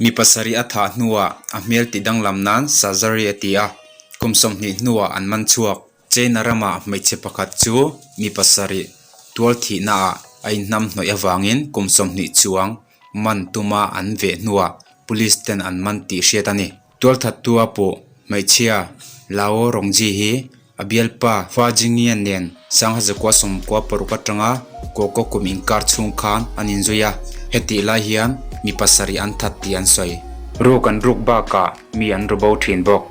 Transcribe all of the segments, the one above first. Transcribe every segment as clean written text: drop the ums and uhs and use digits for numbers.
Mi pasarih a thah hnuah a hmel tihdanglam nan surgery a ti a, kum 20 hnuah an man chhuak. China ramah hmeichhe pakhat chu mi pasarih tual thihnaah a inhnam hnawih avangin kum 20 chuang man tuma an veh hnuah police ten an man tih hriat a ni. Tualthattu a puh hmeichhia Lao Rongji hi a bialpa Fa Jingyan nen Sangha zakua 96 atanga Koko kum inkar chhung khan an inzui a, hetih lai hian mi pasarih an that tih an sawi. Ruk an ruk bakah mi an ru bo thin bawk.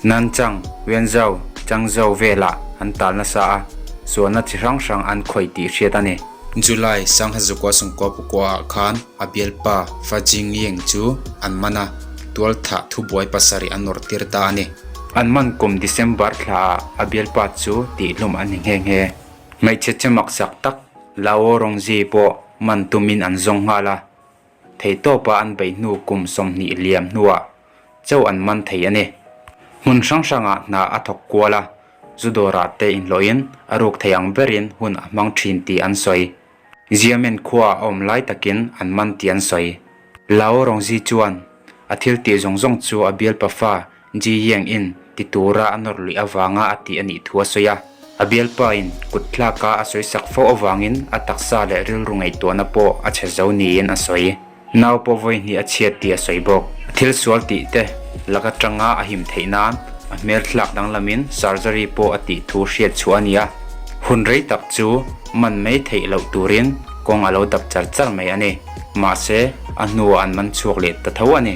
Nanchang, Wenzhou, Changzhou velah an tal nasa a, sualna chi hrang hrang an khawih tih hriat a ni. July Sangha zakua 99 ah khan a bialpa Fa Jingying chu an man a, tual thah thubuai pasarih an nawrh tir ta a ni. An man kum December thla ah a bialpa chu tihhlum a ni nghe nghe. Hmeichhe che maksak tak Lao Rongzi pawh man tumin an zawng nghal a, theihtawpa an beih hnu kum 20 liam hnuah chauh an man thei a ni. Hmun hrang hrangah hna a thawk kual a, zu dawrah te inhlawhin a ruk thei ang berin hun a hmang thin tih an sawi. Xiamen khua a awm lai takin an man tih an sawi. Lao Rongzi chuan a thil tih zawng zawng chu a bialpa fa Ji Yang in ti tura a nawrh luih avanga a tih a nih thu a sawi a. A bialpa in kut thlaka a sawi sak fo avangin a taksa leh rilru ngaihtuahna pawh a chhe zo niin a sawi. Nau pawh vawi hnih a chhiat tih a sawi bawk. A thil sual tih te lak atanga a him theih nan a hmel thlak danglamin surgery pawh a tih thu hriat chhuah a ni a. Hun rei tak chu man mai theih loh turin kawng a lo dap char char mai a ni. Mahse, a hnuah an man chhuak leh ta tho a ni.